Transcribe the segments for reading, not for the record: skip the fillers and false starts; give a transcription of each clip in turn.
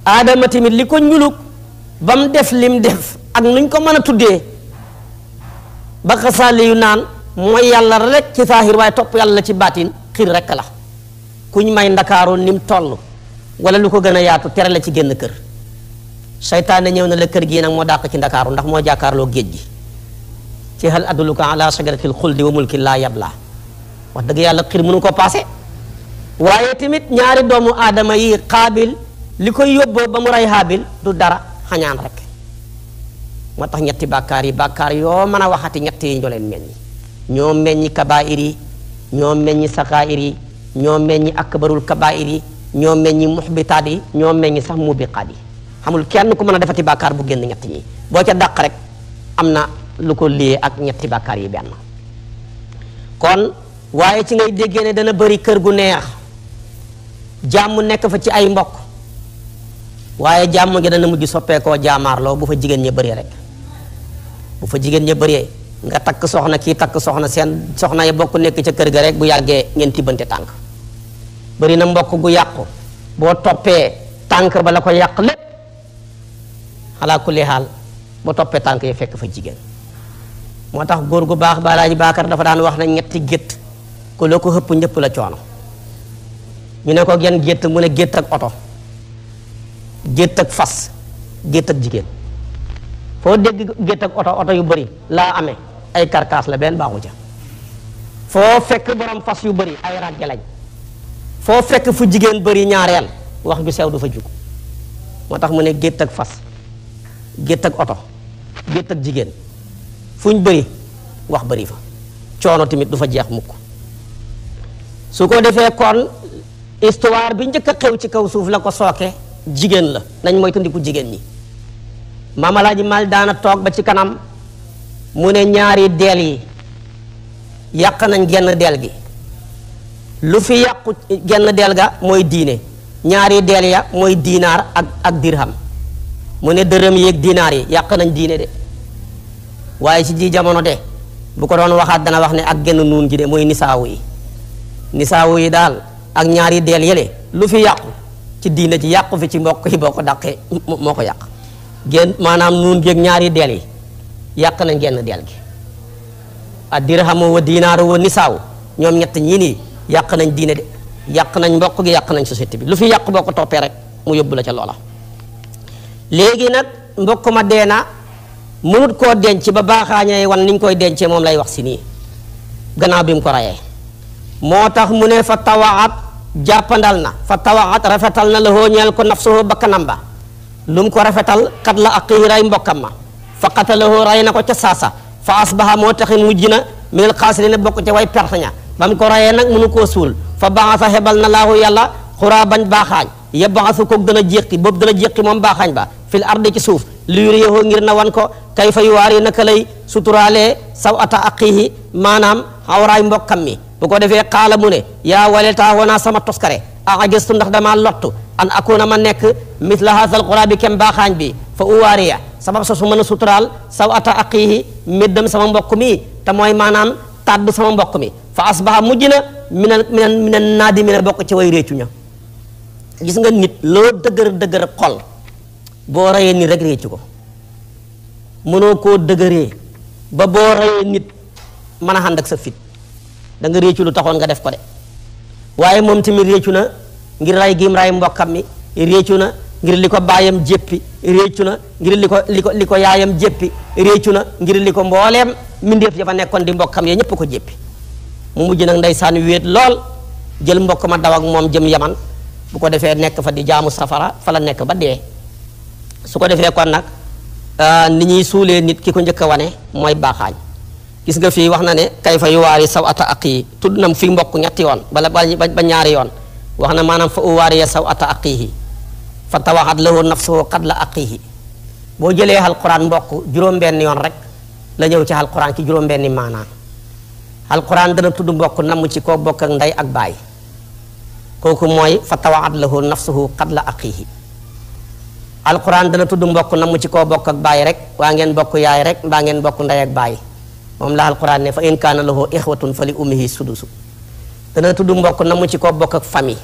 aadama tamit li ko ñulug ba mu def lim def ak nuñ ko mën a tuddee ba xasaali yu naan mooy yàlla rek ci saahir waaye topp yàlla ci baatin xiir rek la kuñ may ndakaaru nim toll wala lu ko gën a yaatu tere la ci génn kër seytaane ñëw na la kër gii nag moo dàq ci ndakaaru ndax moo jàkkaarloo géej gi ci hal adulluka ala shajaratil xuldi wa mulkin laa yabla wax dëgg yàlla xiir mënu ko paase waaye tamit ñaari doomu aadama yi xaabil li koy yóbboo ba mu rey xaabil du dara xañaan rek moo tax ñetti bàkkaar yi bàkkaar yoo mën a waxati ñett yi ñoo leen meññi ñoo meññi kabaa'ir yi ñoo meññi sakaa'ir yi ñoo meññi akbarul kabaa'ir yi ñoo meññi muxbitaat yi ñoo meññi sax mubiqaat yi xamul kenn ku mën a defati bàkkaar bu génn ñett ñi boo ca dàq rek am na lu ko liyee ak ñetti bàkkaar yi benn kon waaye ci ngay déggee ne dana bëri kër gu neex jàmm nekk fa ci ay mbokk waaye jàmm gi dana mujj soppeekoo jaamaarloo bu fa jigéen ña bëree rek bu fa jigéen ña bëree nga takk soxna kii takk soxna seen soxna yi bokk nekk ca kër ga rek bu yàggee ngeen tibbante tànk bëri na mbokk gu yàqu boo toppee tànk ba la ko yàq lépp xalaa kulli xaal boo toppee tànk yi fekk fa jigéen moo tax góor gu baax ba Alaaji Baakar dafa daan wax na ñetti gétt ku la ko xëpp ñëpp la coono ñu ne ko gen gétt mu ne gétt ak oto gétt ak fas gétt ak jigéen foo dégg gétt ak oto yu bëri laa amee ay karkaas la benn baaxu ca foo fekk borom fas yu bëri ay ràgge lañ foo fekk fu jigéen bëri ñaareel wax ju sew du fa jug moo tax mu ne gétt ak fas gétt ak oto gétt ak jigéen fuñ bëri wax bëri fa coono tamit du fa jeex mukk su ko defee kon histoire bi njëkk a xew ci kaw suuf la ko sooke jigéen la nañ mooy tandiku jigéen ñi Maam Alaaji Maal daana toog ba ci kanam mu ne ñaari deel yi yàq nañ genn deel gi lu fi yàqu genn deel ga mooy diine ñaari deel ya mooy diinaar ak dirham mu ne dërëm yi ak diinaar yi yàq nañ diine de waaye ci ji jamono de bu ko doon waxaat dana wax ne ak genn nuun ji de mooy nisaawu yi daal ak ñaari deel yële lu fi yàqu ci diine ci yàqu fi ci mbokk yi boo ko dàqee moo ko yàq génn maanaam nuun gi ak ñaari deel yi yàq nañ genn deel gi a dirhamu wa dinaaru wa nisaaw ñoom ñett ñii nii yàq nañ diine de yàq nañ mbokk gi yàq nañ société bi lu fi yàq boo ko toppee rek mu yóbbu la ca loola léegi nag mbokk ma dee na mënut koo denc ba baaxaañee wan niñ koy dencee moom lay wax si nii gannaaw bi mu ko rayee moo tax mu ne fa tawaat jàppandal na fa tawaat rafetal na la ñeel ko nafsuhu bakkanam ba lu mu ko rafetal kat la ak ray mbokkam ma fa qatalahu ray na ko ca saasa fa asbaha moo taxin mujj na minal xaasiriina bokk ca way perte ña ba mu ko rayee nag mënu koo suul fa baasa hebal na laahu yàlla xuraa bañ baaxaañ yabaasu koog dana jéqi boobu dana jéqi moom baaxaañ ba fil ardi ci suuf li yuriyahu ngir na wan ko kayfa yuwaari naka lay suturaalee saw ata aqihi maanaam awraay mbokkam mi bu ko defee xaala mu ne yaa waletaa wanaa sama toskare a agistu ndax damaa lottu an akuna ma nekk mithla haazal quraabi kem baaxaañ bi fa uwaariya sabab sa su mën a suturaal saw ata aqihi méddam sama mbokk mi te mooy maanaam tàdd sama mbokk mi fa asbaha mujj na mina naadimiina bokk ci way réccu ña gis nga nit loo dëgër xol boo reyee nit rek réccu ko mënoo koo dëgëree ba boo reyee nit mën a ànd ak sa fit da nga réccu lu taxoon nga def ko de waaye moom tamit réccu na ngir ray gim ray mbokkam mi réccu na ngir li ko baayam jéppi réccu na ngir li ko yaayam jéppi réccu na ngir li ko mbooleem mindeef ya fa nekkoon di mbokkam ya ñëpp ko jéppi mu mujj nag ndeysaan wéet lool jël mbokk ma daw ak moom jëm yaman bu ko defee nekk fa di jaamu safara fa la nekk ba dee su ko defee kon nag ni ñuy suulee nit ki ko njëkk a wane mooy baaxaañ gis nga fii wax na ne kayfa yuwaari saw ata aqii tudd na fi mbokk ñetti yoon ba ñaari yoon wax na maanaam fa uwaariya saw ata aqiihi fa tawaxat lahu nafsuhu qad la aqiihi boo jëlee alquran mbokk juróom-benn yoon rek la ñëw ci alquran ci juróom-benni maanaa alquran dana tudd mbokk namm ci koo bokk ak ndey ak baay kooku mooy fa tawaxat lahu nafsuhu qad la aqiihi alquran dana tudd mbokk namm ci koo bokk ak baay rek waa ngeen bokk yaay rek mbaa ngeen bokk ndey ak baay moom la alquran ne fa in kaana lahu ixwatun fa li ummihi sudusu dana tudd mbokk namm ci koo bokk ak famille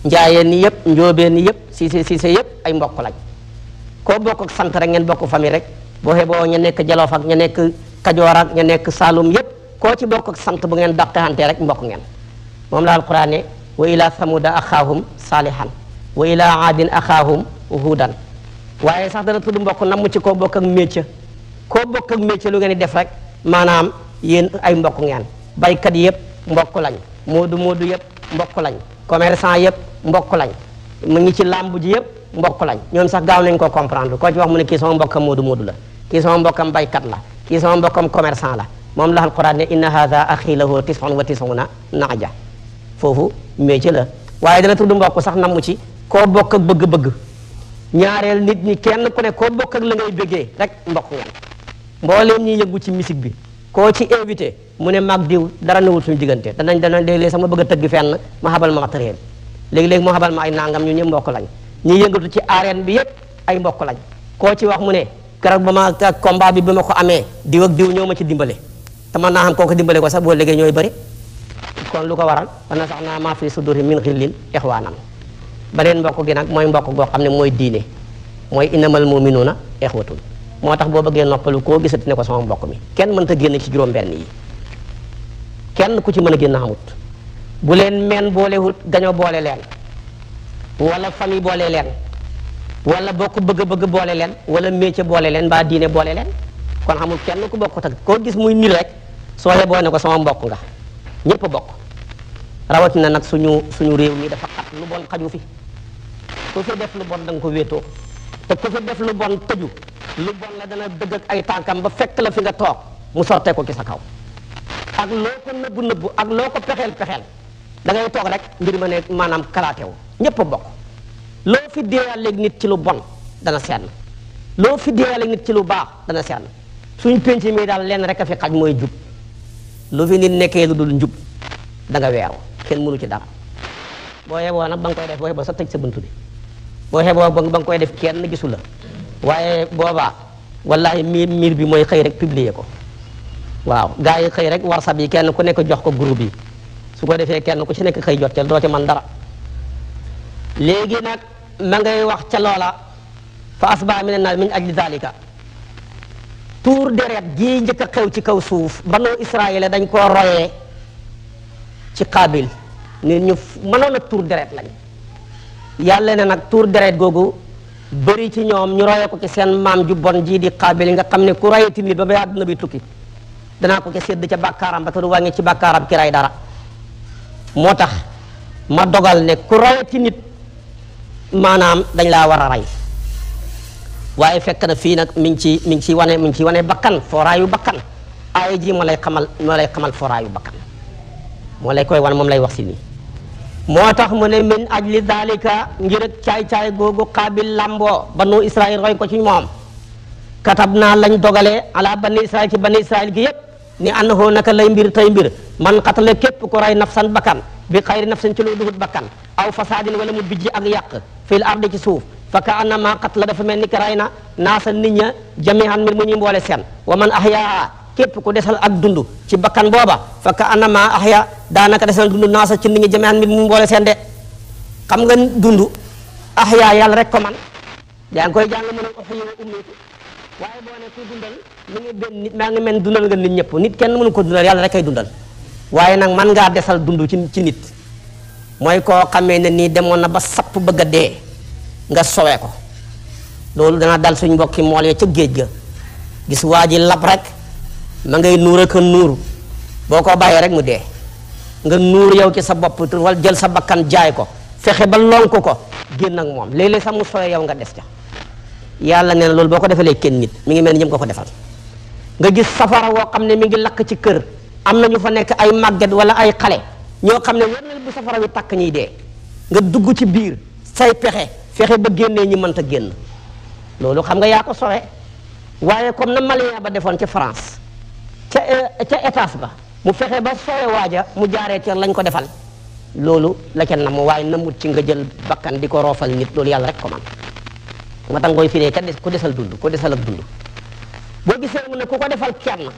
njaayeen ni yëpp njóobeen ni yëpp siise yëpp ay mbokk lañ koo bokk ak sant rek ngeen bokk famille rek boo xeboo ña nekk Jolof ak ña nekk Kajoor ak ña nekk Saalum yëpp koo ci bokk ak sant bu ngeen daqante rek mbokk ngeen moom la alquran ne wa ila samuda axaahum saalihan wa ila aadin axaahum huudan waaye sax dana tudd mbokk nam mu ci koo bokk ak métier koo bokk ak métier lu ngeen di def rek maanaam yéen ay mbokk ngeen baykat yëpp mbokk lañ moodu yëpp mbokk lañ commerçant yëpp mbokk lañ mu ngi ci làmb ji yëpp mbokk lañ ñoom sax gaaw nañ ko comprendre koo ci wax mu ne kii sama mbokkam moodu la kii sama mbokkam baykat la kii sama mbokkam commerçant la moom la alquran ne inna hadha axi lahu tis'un wa tis'una na'ja foofu métier la waaye dana tudd mbokk sax namu ci koo bokk ak bëgg-bëgg ñaareel nit ñi kenn ku ne koo bokk ak la ngay bëggee rek mbokk ngeen mbooleem ñi yëngu ci musique bi koo ci invité mu ne mag diw dara newul suñu diggante danañ léeg-léeg sama bëgg a tëgg fenn ma xabal ma matériel léegi-léegi mu xabal ma ay nangam ñu ñëpp mbokk lañ ñi yëngatu ci arène bi yëpp ay mbokk lañ koo ci wax mu ne keroog ba ma combat bi ma ko amee diw ak diw ñoo ma ci dimbale te man naa xam kooku dimbale ko sax boo léegi ñooy bëri kon lu ko waral wana sax naa maa fi suduri min xillin ixwaanan beneen mbokk gi nag mooy mbokk goo xam ne mooy diine mooy innamal muminuuna ixwatun moo tax boo bëggee noppalu koo gisati ne ko sama mbokk mi kenn mënta génn ci juróom-benn yi kenn ku ci mën a génn xamut bu leen meen boolewut gaño boole leen wala famille boole leen wala bokk bëgg-bëgg boole leen wala métier boole leen mbaa diine boole leen kon xamul kenn ku bokk tak koo gis muy nit rek soo yeboo ne ko sama mbokk nga ñëpp bokk rawatina nag suñu réew mi dafa xat lu bon xaju fi ku fi def lu bon da nga ko wéetoo te ku fi def lu bon tëju lu bon la dana dëgg ak ay tànkam ba fekk la fi nga toog mu sorte ko ci sa kaw ak loo ko nëbbu ak loo ko pexeel da ngay toog rek mbir ma ne maanaam kalaatewu ñëpp a bokk loo fi deeyaaleeg nit ci lu bon dana senn loo fi deeyaaleeg nit ci lu baax dana senn suñ penc mi daal lenn rek a fi xaj mooy jub lu fi nit nekkee lu dul njub da nga weeru kenn mënu ci dara boo yeboo nag ba nga koy def boo yeboo sa tëj sa bunt bi boo yeboo ba nga koy def kenn gisu la waaye boobaa wallahi miir bi mooy xëy rek publier ko waaw gars yi xëy rek WhatsApp yi kenn ku nekk jox ko groupe yi su ko defee kenn ku ci nekk xëy jot ca doo ci man dara léegi nag ma ngay wax ca loola fa asbaha mina naas min ajli zalika tuur deret jii njëkk a xew ci kaw suuf banu Israël dañ koo royee ci Qaabil nit ñu mënoon a tuur deret lañ yàlla ne nag tuur deret googu bëri ci ñoom ñu royee ko ci seen maam ju bon jii di Qaabil nga xam ne ku rayeti nit ba ba àdduna bi tukki danaa ko ca sédd ca bàkkaaram ba te du wàññi ci bàkkaaram ki ray dara moo tax ma dogal ne ku rayeti nit maanaam dañ laa war a rey waaye fekk na fii nag mi ngi ci wane bakkan fooraayu bakkan aaya ji moo lay xamal fooraayu bakkan moo lay koy wan moom lay wax si nii moo tax mu ne min ajli dalika ngir ak caay-caay googu Qaabil lamboo banu Israël roy ko ci moom katab naa lañ dogalee ala bani Israël ci bani Israël gi yépp ni annahu naka lay mbir tey mbir man xatale képp ku rey nafsan bakkan bi xayri nafsin ci lu duhut bakkan aw fasaadin wala mu bijji ak yàq fil ardi ci suuf fa ka annama qatla dafa mel ni ki rey na naasa nit ña jami'an mbir mu ñuy mboole seen wa man ahyaa képp ku desal ak dund ci bakkan booba fa ka annama ahya daanaka desal dund naasa ci nit ñi jami'an mbir mu mboole seen de xam nga dund ahya yàlla rek ko man yaa ngi koy jàng mën a uhyi wa umiitu waaye boo ne kuy dundal mi ngi benn nit maa ngi mel dundal nga nit ñëpp nit kenn mënu ko dundal yàlla rek kay dundal waaye nag man ngaa desal dund ci nit mooy koo xamee ne nii demoon na ba sapp bëgg a dee nga sowee ko loolu dana dal suñ mbokki mool ya ca géej ga gis waa ji lab rek ma ngay nuur ak nuur boo ko bàyyee rek mu dee nga nuur yow ci sa bopp wala jël sa bakkan jaay ko fexe ba lonk ko génn ak moom léeg-léeg sax mu sowee yow nga des ca yàlla nee na loolu boo ko defalee kenn nit mi ngi mel ni ñëm ko defal nga gis safara woo xam ne mi ngi lakk ci kër am na ñu fa nekk ay màgget wala ay xale ñoo xam ne war na bu safara wi takk ñuy dee nga dugg ci biir say fexe ba génnee ñi mënta génn loolu xam nga yaa ko sowe waaye comme na malien ba defoon ci France ca étage ba mu fexe ba sowe waaja mu jaaree ca lañ ko defal loolu la ca nam waaye namut ci nga jël bakkan di ko roofal nit loolu yàlla rek ko man ma tax ngoy firee ku desal dund ku desal ak dund boo gisee mu ne ku ko defal kenn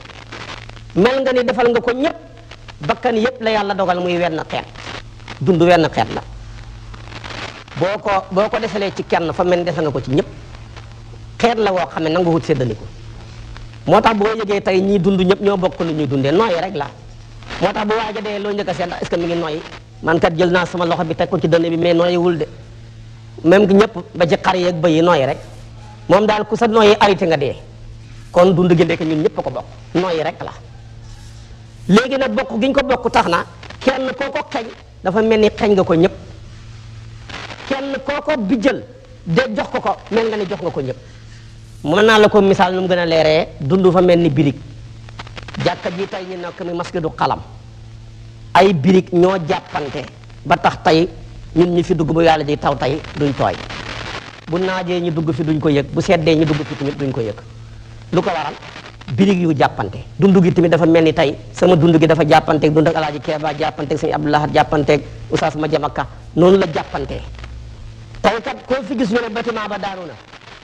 mel nga ni defal nga ko ñëpp bakkan yëpp la yàlla dogal muy wenn xeet dund wenn xeet la boko defalee ci kenn fa mel defal nga ko ci ñëpp xeet la woo xam ne nangu wut séddaliku moo tax boo yëgee tey ñii dund ñëpp ñoo bokk lu ñuy dundee nooyi rek la moo tax bu waaja dee loo njëkk a seet est-ce que mi ngi nooyi man kat jël naa sama loxo bi teg ko ci dënn bi mais nooyiwul de même ñëpp ba ci xar yeeg bëy yi nooyi rek moom daal ku sa nooyi arrêté nga dee kon dund gi ndekk ñun ñëpp a ko bokk nooyi rek la léegi nag bokk gi ñu ko bokk tax na kenn koo ko xeñ dafa mel ni xeñ nga ko ñëpp kenn koo ko bijjal de jox ko mel nga ni jox nga ko ñëpp mën naa la ko misaal nu mu gën a leeree dund fa mel ni birig jàkka ji tey ñu nekk mi masjidu xalam ay birig ñoo jàppante ba tax tey ñun ñi fi dugg bu yàlla ji taw tey duñ tooy bu naajee ñu dugg fi duñ ko yëg bu seddee ñu dugg fi tamit duñ ko yëg lu ko waral birig yu jàppante dund gi tamit dafa mel ni tey sama dund gi dafa jàppanteeg dund ak alaaji Keeba jàppanteeg sëñ Abdoulahat jàppanteeg Oustaz ma jamaka noonu la jàppantee tey kat koo fi gis ñu ne bâtiment ba daanu na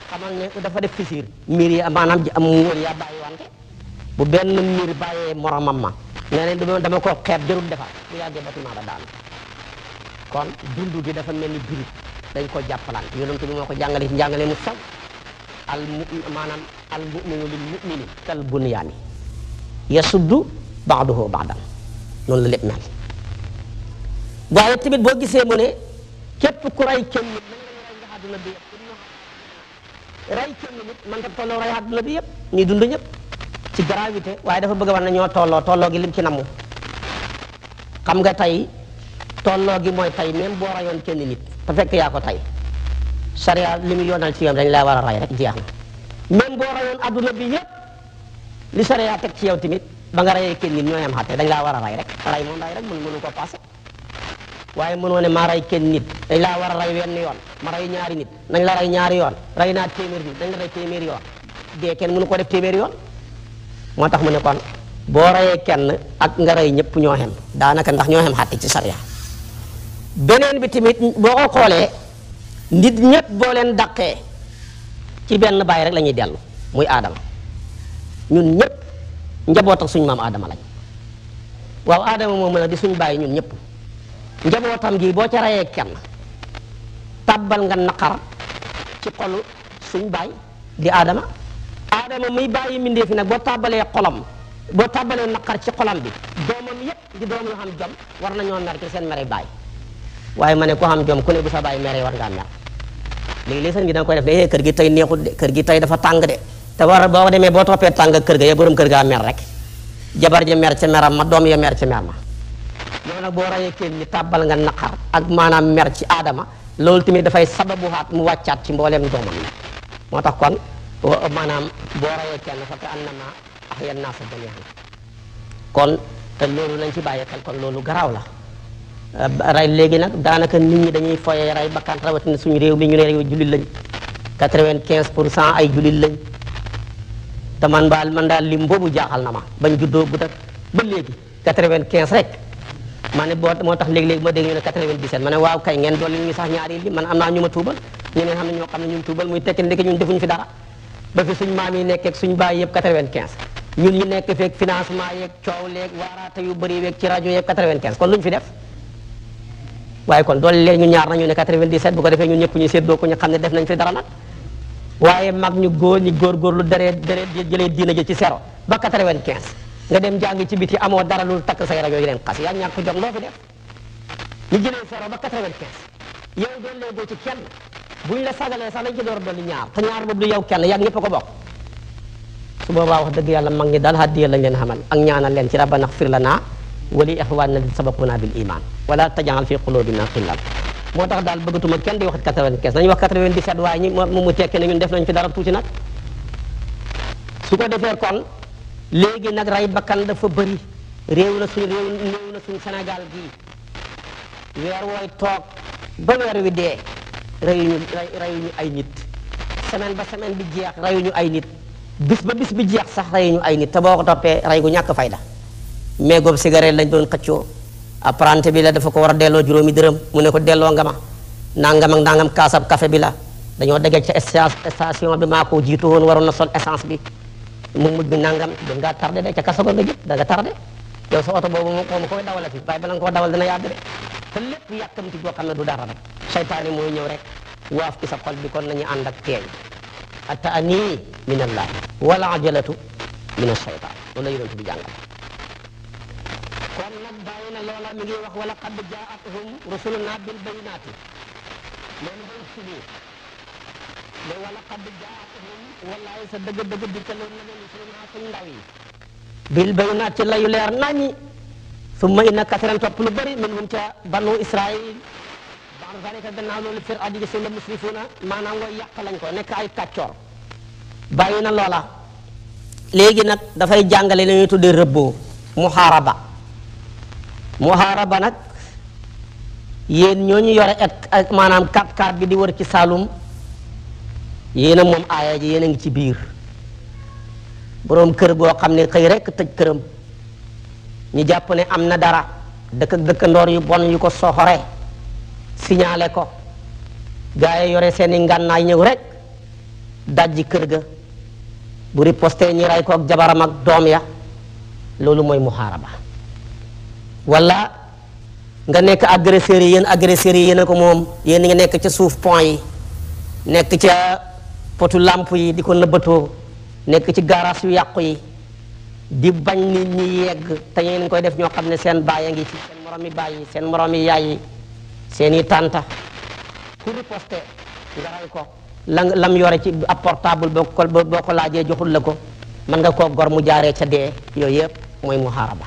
xamal ne dafa def fissure miir yi maanaam am wóor yaa bàyyi wante bu benn miir bàyyee moromam ma nee ne dama ko xeeb jarul defar bu yàggee bâtiment ba daanu kon dund gi dafa mel ni birig dañ ko jàppalante yonent bi moo ko jàngale ci njàngale mu saw maanaam al muminu lil mumini kal bunyaani yasuddu ba'duhu ba'dan noonu la lépp mel waaye tamit boo gisee mu ne képp ku rey kenn nit mën nga rey nga àdduna bi yëpp rey kenn nit mën nga tolloo rey àdduna bi yëpp ñuy dund ñëpp ci gravité waaye dafa bëgg a wax ne ñoo tolloo gi lim ci namu xam nga tey tolloo gi mooy tey même boo rayoon kenn nit te fekk yaa ko tey sariya li mu yoonal ci yoon dañ laa war a rey rek jeex na même boo rayoon adduna bi yëpp li sariya teg ci yow tamit ba nga rayee kenn nit ñooy am xatte dañ laa war a rey rek ray moom ray rek mënu ko passé waaye mënoo ne maa rey kenn nit dañ laa war a rey wenn yoon ma rey ñaari nit nañ la rey ñaari yoon rey naa téeméer nit dañ la rey téeméer yoon dee kenn mënu ko def téeméer yoon moo tax mu ne kon boo reyee kenn ak nga rey ñëpp ñoo xem daanaka ndax ñoo xem xatte ci sariya beneen bi tamit boo ko xoolee nit ñëpp boo leen daqee ci benn baay rek la ñuy dellu muy aadama ñun ñëpp njaboot ak suñu maam aadama lañ waaw aadama moom la di suñ bàyyi ñun ñëpp njabootam gi boo ca reyee kenn tàbbal nga naqar ci xolu suñ baay di aadama aadama muy bàyyi mindee fi nag boo tàbbalee xolam boo tàbbalee naqar ci xolam bi doomam yëpp di doom yu xam jom war nañoo mer ci seen mere baay waaye ma ne ku xam jom ku ne bu sa bàyyi mere war ngaa mer léegi sëñ bi da nga koy def de kër gi tey neexut de kër gi tey dafa tàng de te war boo demee boo toppee tàng kër ga ya borom kër gaa mer rek jabar ja mer ca meram ma doom ya mer ca mer ma loolu nag boo rayee kenn ñi tàbbal nga naqar ak maanaam mer ci aadama loolu tamit dafay sababuwaat mu wàccaat ci mbooleem doomam la moo tax kon maanaam boo rayee kenn fa ka annama ahya naasa jamii'an kon te loolu nañ ci bàyyi xel kon loolu garaaw la ray léegi nag daanaka nit ñi dañuy foyee ray bakkan rawatina suñu réew mi ñu ne réew jullit lañ 95% ay jullit lañ te man daal lim boobu jaaxal na ma bañ juddoo bu tak ba léegi 95 rek ma ne moo tax léegi-léegi ma dégg ñu ne 97 ma ne waaw kay ngeen dolli ñu sax ñaari li man am naa ñu ma tuubal ñeneen xam ne ñoo xam ne ñun tuubal muy tekki ndeke ñun defuñu fi dara ba fi suñ maam yi nekkeeg suñ baay yëpp 95 ñun ñu nekk feeg financement yeeg coow leeg waaraate yu bëri weeg ci rajo yeeg 95 kon luñ fi def waaye kon doole leen ñu ñaar nañu ne 97 bu ko defee ñun ñëpp ñu séddoo ko ñu xam ne def nañ fi dara nag waaye mag ñu góor ñi góorgóorlu deret jëlee diina ji ci zéro ba 95 nga dem jàngi ci biti amoo dara lu takk say rajo yi leen xas yaa ñàkk jom loo fi def ñu jëlee zéro ba 95 yow doon leegoo ci kenn buñ la sagalee sax lañ ci door dolli ñaar te ñaar boobu du yow kenn yaa ñëpp a ko bokk su boobaa wax dëgg yàlla mag ñi daal hadiya lañ leen xamal ak ñaanal leen ci rabbana xfir lana wa li ixwanina alladina sabaquna bil iman wala tajal fi qulubina xillan moo tax daal bëggatuma kenn di wax 95 nañu wax 97 waaye ñi mu tekki ne ñun def nañ fi dara tuuti nag su ko defee kon léegi nag ray bakkan dafa bëri réew na suñu Sénégal gii weer wooy toog ba weer wi dee rayuñu ay nit semaine ba semaine bi jeex rayuñu ay nit bis ba bis bi jeex sax rayuñu ay nit te boo ko toppee ray gu ñàkk fayda mais goob cigarette lañ doon xëccoo apprenti bi la dafa ko war a delloo juróomi dërëm mu ne ko delloo nga ma nangam ak nangam kaasab café bi la dañoo degee ca station bi maa ko jiitu woon waroon na sol essence bi mu mujj bi nangam da ngaa tardé de ca kaso nga jëm da nga tardé yow sa oto boobu moom koy dawalati waaye bala nga koo dawal dana yàgg de te lépp yàkkamti boo xam ne du dara rek seytaane mooy ñëw rek waaf ci sa xol bi kon nañu ànd ak teey at-ta'ani min allah wala ajalatu min ash-shaytan loolu la yonent bi jàngal kon nag bàyyi na loola mi ngi wax wala qad jaa'atuhum rusuluna bil bayyinati loolu mooy subi mais wala qad jaa'atuhum wallahi sa dëgg-dëgg dikkaloon na leen rusuluna suñ ndaw yi bil bayyinati layu leer nañi summa inna kasiran topp lu bëri minhum ca banu israil ba'da zalika gannaaw loolu fir aji gis la musrifuna maanaam nga yàq lañ ko nekk ay kàccoor bàyyi na loola léegi nag dafay jàngale la ñuy tuddee rëbboo muharaba nag yéen ñooñu yore ak maanaam 4x4 bi di wër ci Saalum yéen a moom aaya ji yéen a ngi ci biir boroom kër goo xam ne xëy rek tëj këram ñu jàpp ne am na dara dëkk ak dëkkandoor yu bon yu ko soxore signalé ko gaa yi yore seeni ngànnaay ñëw rek dajji kër ga bu riposté ñi ray ko ak jabaram ak doom ya loolu mooy muharaba wala nga nekk agresseurs yi yéen a ko moom yéen nga nekk ca suuf pont yi nekk ca potu lamp yi di ko nëbbatoo nekk ci garage yu yàqu yi di bañ nit ñi yegg te yéen koy def ñoo xam ne seen baay a ngi ci seen moromi baay yi seen moromi yaay yi seen i tànta ku riposté nga ray ko lam yore ci ab portable boo ko laajee joxul la ko mën nga koo gor mu jaaree ca dee yooyu yëpp mooy muharaba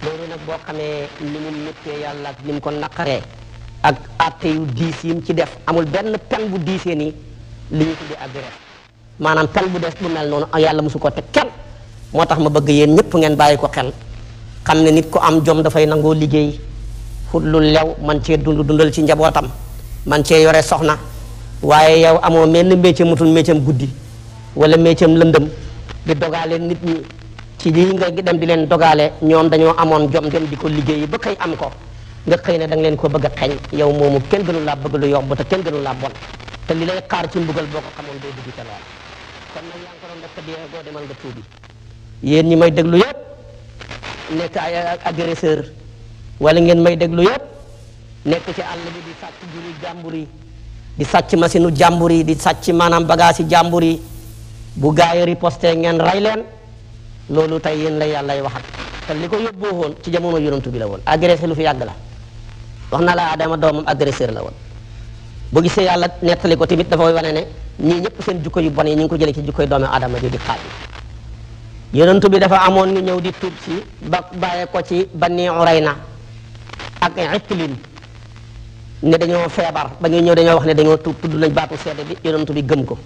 loolu nag boo xamee ni mu méttee yàlla ak ni mu ko naqaree ak atte yu diis yi mu ci def amul benn pen bu diisee nii li ñu tuddee agresse maanaam pen bu des bu mel noonu yàlla mosu ko teg kenn moo tax ma bëgg yéen ñëpp ngeen bàyyi ko xel xam ne nit ku am jom dafay nangoo liggéey fut lu lew man cee dundal ci njabootam man cee yore soxna waaye yow amoo menn métier mutul métier guddi wala métier lëndëm di dogaale nit ñi ci lii nga dem di leen dogaale ñoom dañoo amoon jom dem di ko liggéeyi ba xëy am ko nga xëy ne da nga leen ko bëgg a xeeñ yow moomu kenn gënu laa bëgg lu yomb te kenn gënu laa bon te li lay xaar ci mbugal boo ko xamoon doo dugg ca lool kon nag yaa ngi ko doon def te di goo demal nga tuubi yéen ñi may déglu yëpp nekk ay agresseur wala ngeen may déglu yëpp nekk ci àll bi di sàcc juri jàmbur yi di sàcc machine jàmbur yi di sàcc maanaam bagage yi jàmbur yi bu gaa yi riposté ngeen ray leen loolu tey yéen la yàllay waxat te li ko yóbboo woon ci jamono yonantu bi la woon agressé lu fi yàgg la wax na la Adama doomam agresseur la woon boo gisee yàlla nettali ko tamit dafay wane ne ñii ñëpp seen jukko yu bon yi ñu ngi ko jëlee ci jukkoy doomu Adama ji di xaaj yonantu bi dafa amoon ñu ñëw di tuub si ba bàyyee ko ci Bani Urayna ak Itlin ne dañoo feebar ba ñuy ñëw dañoo wax ne dañoo tudd nañ baatu seede bi yonantu bi gëm ko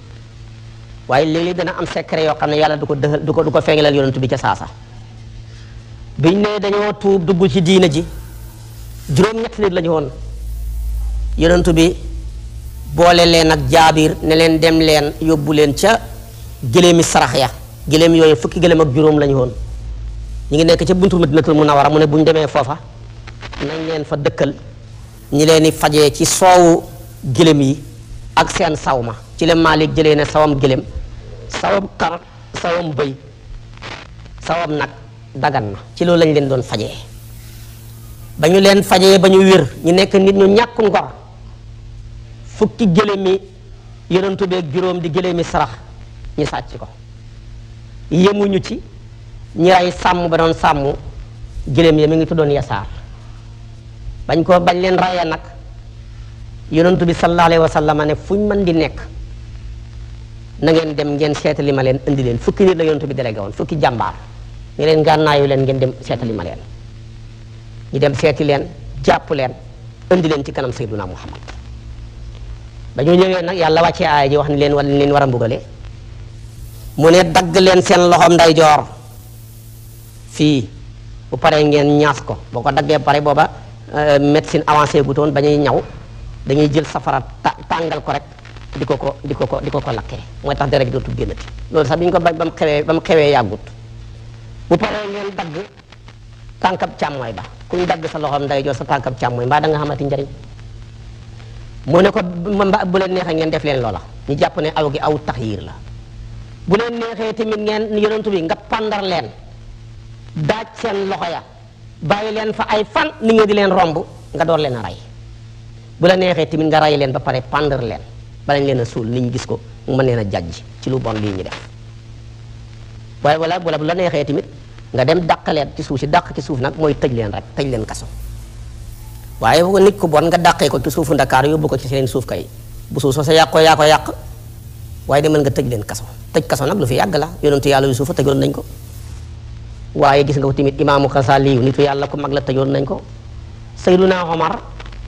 waaye léeg-léeg dana am secret yoo xam ne yàlla du ko feeñalal yonantu bi ca saasa biñ ne dañoo tuub dugg ci diina ji juróom-ñetti nit la ñu woon yonantu bi boole leen ak Jaabir ne leen dem leen yóbbu leen ca gëléemi sarax ya gëléem yooyu fukki gëléem ak juróom la ñu woon ñu ngi nekk ca buntu Madinatul Munawwara mu ne bu ñu demee foofa nañ leen fa dëkkal ñi leen di fajee ci soowu gëléem yi ak seen sawma ci la Maalik jëlee ne sawam gëléem sawam xar sawam bëy sawam nag dagan na ci loolu lañ leen doon fajee ba ñu leen fajee ba ñu wér ñu nekk nit ñu ñàkk ngor fukki gëléemi yonentu beeg juróom di gëléemi sarax ñu sàcc ko yemuñu ci ñi ray sàmm ba doon sàmm gëléem ya mi ngi tuddoon Yasaar bañ leen rayee nag yonentu bi sallallahu alayhi wa sallam ne fuñ mën di nekk na ngeen dem ngeen seetali ma leen indi leen fukki nit la yonentu bi délégué woon fukki jàmbaar ñu leen gànnaayu leen ngeen dem seetali ma leen ñu dem seeti leen jàpp leen indi leen ci kanam Sayyiduna Muhammad ba ñu ñëwee nag yàlla wàccee aaya ji wax ni leen wala leen war a mbugale mu ne dagg leen seen loxoom ndeyjoor fii bu paree ngeen ñaas ko boo ko daggee pare booba médecine avancée gu toon ba ñuy ñaw dañuy jël safara tàngal ko rek di ko lakkee mooy tax deret ji dootul génnati loolu sax bi ñu ko ba mu xewee yàggut bu paree ngeen dagg tànkab càmmooy ba kuñ dagg sa loxoom ndeyjoor sa tànkab càmmooy mbaa da nga xamati njariñ mu ne ko bu leen neexee ngeen def leen loola ñu jàpp ne aw gi aw taxyiir la bu leen neexee tamit ngeen yonentu bi nga pandar leen daaj seen loxo ya bàyyi leen fa ay fan ni ngeen di leen romb nga door leen a rey bu la neexee tamit nga rey leen ba pare pendre leen ba lañ leen a suul nit ñi gis ko mu mën leen a jàjj ci lu bon lii ñu def waaye wala bu la neexee tamit nga dem dàq leen ci suuf si dàq ci suuf nag mooy tëj leen rek tëj leen kaso waaye bu nit ku bon nga dàqee ko ci suufu Ndakaar yóbbu ko ci seen suuf kay bu suuf soo sa yàq ko yaa ko yàq waaye de mën nga tëj leen kaso tëj kaso nag lu fi yàgg la yonentu yàlla Yuusufa tëjoon nañ ko waaye gis nga ko tamit imaamu Xasaali nitu yàlla ku mag la tëjoon nañ ko Seyduna Omar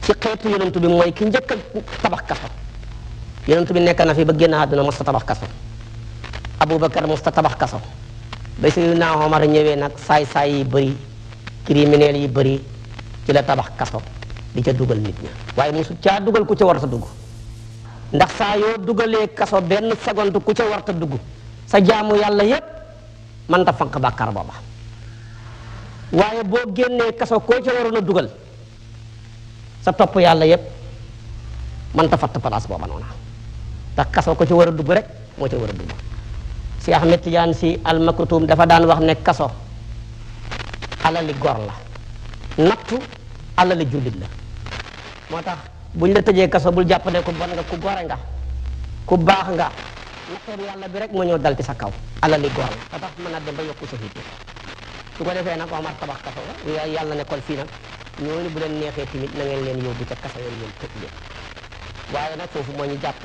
ci xeetu yonentu bi mooy ki njëkk a tabax kaso yonentu bi nekk na fi ba génn àdduna mos ta tabax kaso Aboubacar mos ta tabax kaso ba Seydina Omar ñëwee nag saay-saay yi bëri criminel yi bëri ci la tabax kaso di ca dugal nit ña waaye mosu caa dugal ku ca warta dugg ndax saa yoo dugalee kaso benn seconde ku ca warta dugg sa jaamu yàlla yépp man ta fanq bàkkaar booba waaye boo génnee kaso koo ca waroon a dugal sa topp yàlla yépp man ta fatt place booba noona ndax kaso ko ci war a dugg rek moo ca war a dugg si Ahmed Tidiane si almaktum dafa daan wax ne kaso alali gor la nattu alali jullit la moo tax buñ la tëjee kaso bul jàpp ne ku bon nga ku gore nga ku baax nga nattoor yàlla bi rek moo ñëw dal ci sa kaw alali gor la te tax mën a dem ba yokku sa hiit su ko defee nag Omar tabax kaso la yàlla ne kon fii nag ñooñu bu leen neexee tamit na ngeen leen yóbbu ca kaso yooyu leen tëj leen waaye nag foofu moo ñu jàpp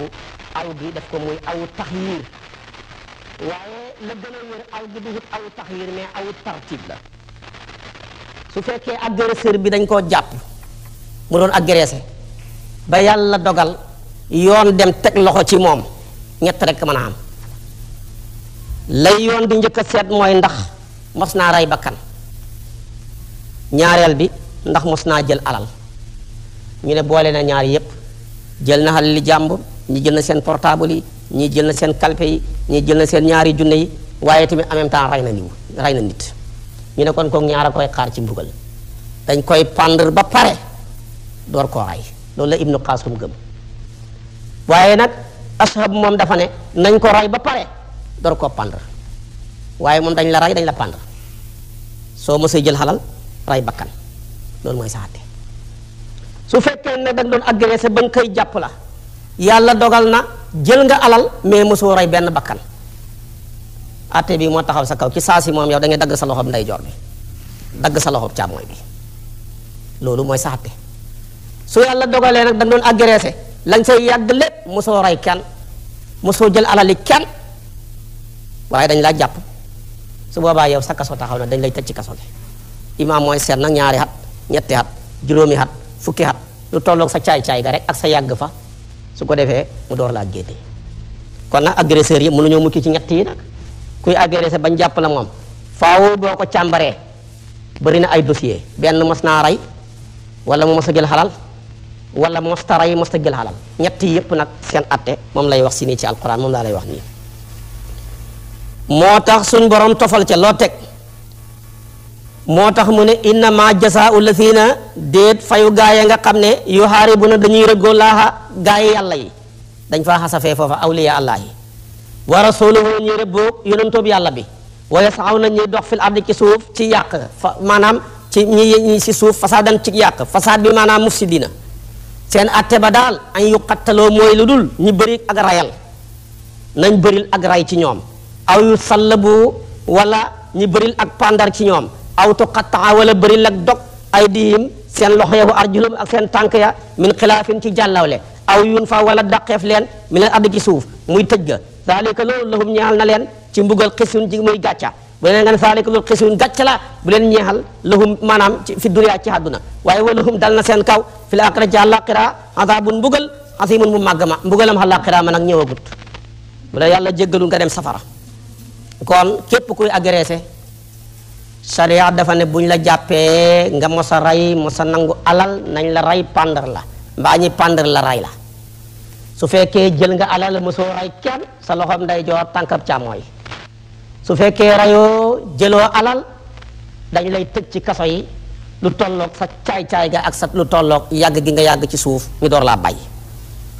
aw gi def ko muy awu taxyiir waaye la gën a wér aw gi duhut awu taxyiir mais awu tartib la su fekkee agresseur bi dañ koo jàpp mu doon agressé ba yàlla dogal yoon dem teg loxo ci moom ñett rek mën a am lay yoon di njëkk a seet mooy ndax mos naa rey bakkan ñaareel bi ndax mos naa jël alal ñu ne boole na ñaar yépp jël na xalali jàmbur ñi jël na seen portable yi ñii jël na seen kalpe yi ñii jël na seen ñaari junne yi waaye tamit en même temps rey na nit ñu ne kon kook ñaar a koy xaar ci mbugal dañ koy pendre ba pare door koo rey loolu la Ibnu Qaasim gëm waaye nag ashab moom dafa ne nañ ko rey ba pare door koo pendre waaye moom dañ la rey dañ la pendre soo mosee jël xalal rey bakkan loolu mooy saate su fekkee ne dañ doon agressé bañ koy jàpp la yàlla dogal na jël nga alal mais mosoo rey benn bakkan atte bi moo taxaw sa kaw ci saa si moom yow da ngay dagg sa loxob ndeyjoor bi dagg sa loxob càmmooñ bi loolu mooy sa atte su yàlla dogalee nag dañ doon agressé lañ say yàgg lépp mosoo rey kenn mosoo jël alali kenn waaye dañ laa jàpp su boobaa yow sa kaso taxaw na dañ lay tëj ci kaso gi imaam mooy seet nag ñaari at ñetti at juróomi at fukki at lu tolloog sa caay-caay ga rek ak sa yàgg fa su ko defee mu door laa génne kon nag agresseurs yi mënuñoo mukki ci ñett yi nag kuy agressé bañ jàpp la moom faaw boo ko càmbaree bëri na ay dossier benn mos naa rey wala mu mos a jël xalal wala mos ta rey mos ta jël xalal ñett yi yëpp nag seen atte moom lay wax si nii ci alquran moom laa lay wax nii moo tax suñ borom tofal ca loo teg moo tax mu ne innama jasaa'u lazina déet fayu gaaya nga xam ne yuhaaribuna dañuy rëggoo laaha gaay yàlla yi dañ faa xasafee foofa awliya allah yi wa rasuluhu ñuy rëbboo yonentoob yàlla bi wa yas'awna ñuy dox fil ardi ci suuf ci yàq fa maanaam ci ñi si suuf fasaadan ci yàq fasaad bi maanaam mufsidina seen atte ba daal an yuqattaloo mooy lu dul ñu bëri ak rayal nañ bëril ak ray ci ñoom aw yu sallabu wala ñu bëril ak pandar ci ñoom aw tuqattaa wala bëril ak dog aydihim seen loxo ya wa arjulum ak seen tànk ya min xilaafin ci jàllawle aw yun fa wala daqeef leen mi leen addi ci suuf muy tëj ga zalika loolu lahum ñeexal na leen ci mbugal xisun ji muy gàcca bu leen nga ne zalika loolu xisun gàcca la bu leen ñeexal lahum maanaam ci fi duniyaa ci àdduna waaye wa lahum dal na seen kaw fi l aaxira ci àllaaxira azaabun mbugal asimun mu màgg ma mbugalam àllaaxira ma nag ñëwagut bu la yàlla jéggalul nga dem safara kon képp kuy agressé sharia dafa ne buñ la jàppee nga mos a rey mos a nangu alal nañ la rey pandar la mbaa ñi pandar la rey la su fekkee jël nga alal mosoo rey kenn sa loxoom ndeyjoor tànkab càmmooy su fekkee reyoo jëloo alal dañ lay tëj ci kaso yi lu tolloog sa caay-caay ga ak sa lu tolloog yàgg gi nga yàgg ci suuf ñu door laa bàyyi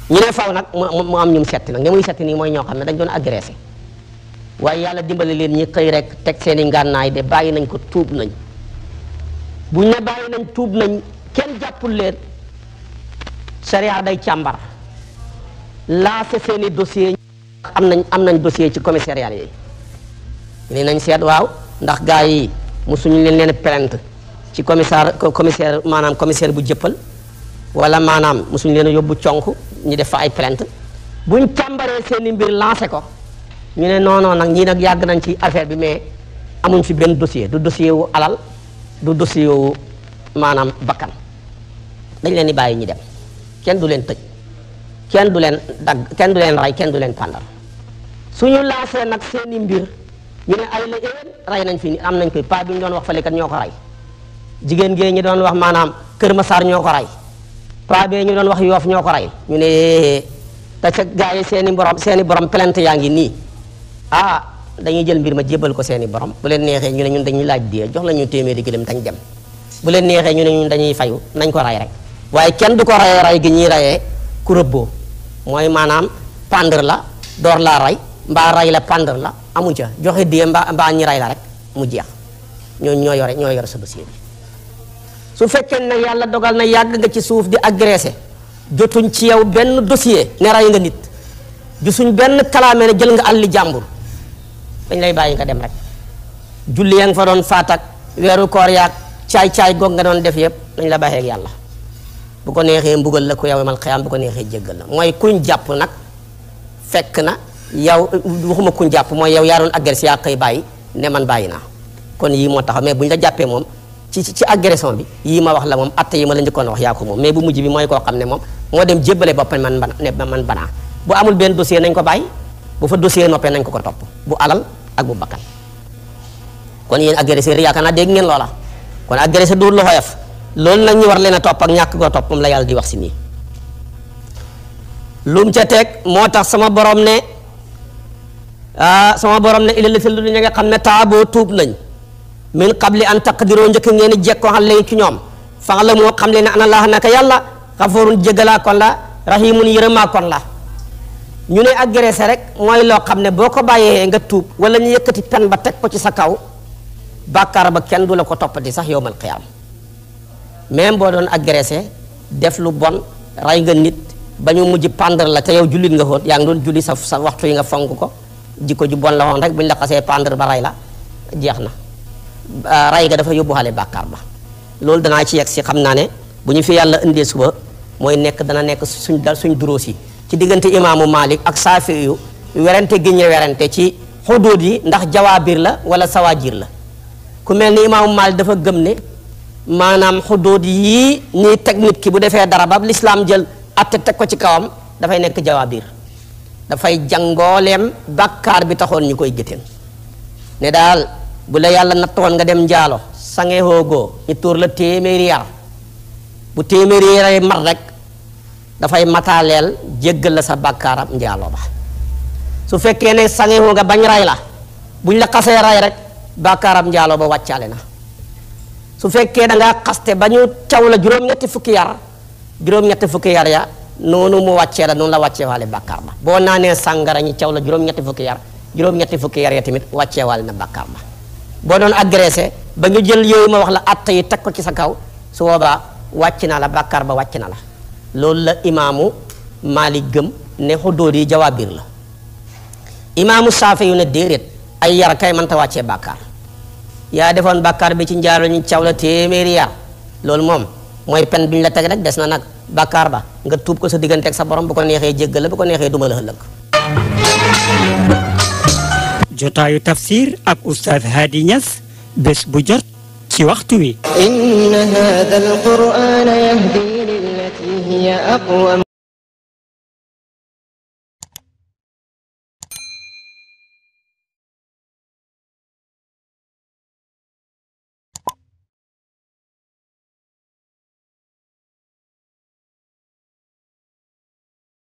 ñu ne faw nag mu am ñum setti nag ña muy setti nii mooy ñoo xam ne dañ doon agressé waaye yàlla dimbali leen ñi xëy rek teg seeni ngànnaay de bàyyi nañ ko tuub nañ buñ ne bàyyi nañ tuub nañ kenn jàppul leen sariya day càmbar laase seeni dossier am nañ dossier ci commissariat yi ni nañ seet waaw ndax gaa yi musuñu leen plainte ci commissaire maanaam commissaire bu jëppal wala maanaam musuñu leen a yóbbu conk ñu def fa ay plainte buñ càmbaree seeni mbir lancé ko ñu ne non nag ñii nag yàgg nañ ci affaire bi mais amuñ fi benn dossier du dossier wu alal du dossier wu maanaam bakkan dañ leen di bàyyi ñi dem kenn du leen tëj kenn du leen dagg kenn du leen rey kenn du leen pàndal suñu lancé nag seeni mbir ñu ne ay la éwén rey nañ fi ni am nañ koy pa bi ñu doon wax fale kat ñoo ko rey jigéen gee ñi doon wax maanaam Kër Massar ñoo ko rey pa bee ñu doon wax Yoof ñoo ko rey ñu ne te ca gars yi seeni borom plainte yaa ngi nii dañuy jël mbir ma jébal ko seeni borom bu leen neexee ñu ne ñun dañuy laaj die jox la ñu téeméeri gëlëm tañ dem bu leen neexee ñu ne ñun dañuy fayu nañ ko rey rek waaye kenn du ko rey gi ñuy reyee ku rëbboo mooy maanaam pendre la door laa rey mbaa rey la pendre la amu ca joxe die mbaa ñi rey la rek mu jeex ñooñu ñoo yore sa dossier bi su fekkee ne yàlla dogal na yàgg nga ci suuf di agressé jotuñ ci yow benn dossier ne rey nga nit gisuñ benn kalaame ne jël nga àlli jàmbur dañ lay bàyyi nga dem rek julli ya nga fa doon faat ak weeru koor yaag caay-caay goog nga doon def yëpp dañ la bàyyi ak yàlla bu ko neexee mbugal la ku yawmal xiyaam bu ko neexee jéggal la mooy kuñ jàpp nag fekk na yow waxuma kuñ jàpp mooy yow yaa doon agressé yaa koy bàyyi ne man bàyyi naa kon yii moo tax mais buñ la jàppee moom ci agression bi yii ma wax la moom atte yi ma la njëkkoon wax yaa ko moom mais bu mujj bi mooy koo xam ne moom moo dem jébbale boppam man banaa bu amul benn dossier nañ ko bàyyi bu fa dossier noppee nañ ko topp bu alal ak bu bakkan kon yéen agresseur yi yaakaar naa dégg ngeen loola kon agresseur du lu xoyof loolu nag ñu war leen a topp ak ñàkk koo topp moom la yàlla di wax si nii lum ca teg moo tax sama borom ne ila la lu ñi nga xam ne taaboo tuub nañ min qabli an taqdiroo njëkk ngeen i jekkoo xam leen ci ñoom fa la moo xam leen ne ana laaha naka yàlla xafoorun jégalaa kon la rahimun yërëmaa kon la ñu ne agressé rek mooy loo xam ne boo ko bàyyee nga tuub wala ñu yëkkati pen ba teg ko ci sa kaw bàkkaar ba kenn du la ko toppati sax yowmal qiyaam même boo doon agressé def lu bon rey nga nit ba ñu mujj pendre la te yow jullit nga xoon yaa ngi doon julli sa waxtu yi nga fonk ko jikko ju bon la woon rek bu ñu la xasee pendre ba rey la jeex na rey ga dafa yóbbuwaale bàkkaar ba loolu danaa ci yegg si xam naa ne bu ñu fi yàlla indee suba mooy dana nekk suñ duróos yi ci diggante imaamu Malik ak Saafi yu werante gi ñu werante ci xuduud yi ndax jawaabir la wala sawaajir la ku mel ni imaamu Malik dafa gëm ne maanaam xuduud yii ñuy teg nit ki bu defee dara ba lislaam jël atte teg ko ci kawam dafay nekk jawaabir dafay jàngooleem bàkkaar bi taxoon ñu koy gétteen ne daal bu la yàlla nattoon nga dem njaalo sange hoogoo ñu tuur la téeméeri yar bu téeméeri yaray mat rek dafay mataaleel jéggal la sa bàkkaaram njaaloo ba su fekkee ne sangewoo nga bañ ray la buñ la xasee ray rek bàkkaaram njaaloo ba wàccaale na su fekkee da ngaa xaste ba ñu caw la juróom-ñetti fukki yar ya noonu mu wàccee la noonu la wàccee waale bàkkaar ba boo naanee sàngara ñu caw la juróom-ñetti fukki yar ya tamit wàccee waale na bàkkaar ba boo doon agressé ba ñu jël yooyu ma wax la atta yi teg ko ci sa kaw su boobaa wàcc na la bàkkaar ba wàcc na la loolu la imaamu Maalik gëm ne xuduud yi jawaabir la imaamu Saafi yu ne déedéet ay yar kay mënta wàccee bàkkaar yaa defoon bàkkaar bi ci njaalo ñu caw la téeméeri yar loolu moom mooy pen bi ñu la teg rek des na nag bàkkaar ba nga tuub ko sa diggante ak sa borom bu ko neexee jéggal la bu ko neexee duma la ëllëg jotaayu tafsir ak Oustaz Hady Niass bés bu jot ci waxtu wi. inna haadha al-qur'aana yahdi lillati hiya aqwam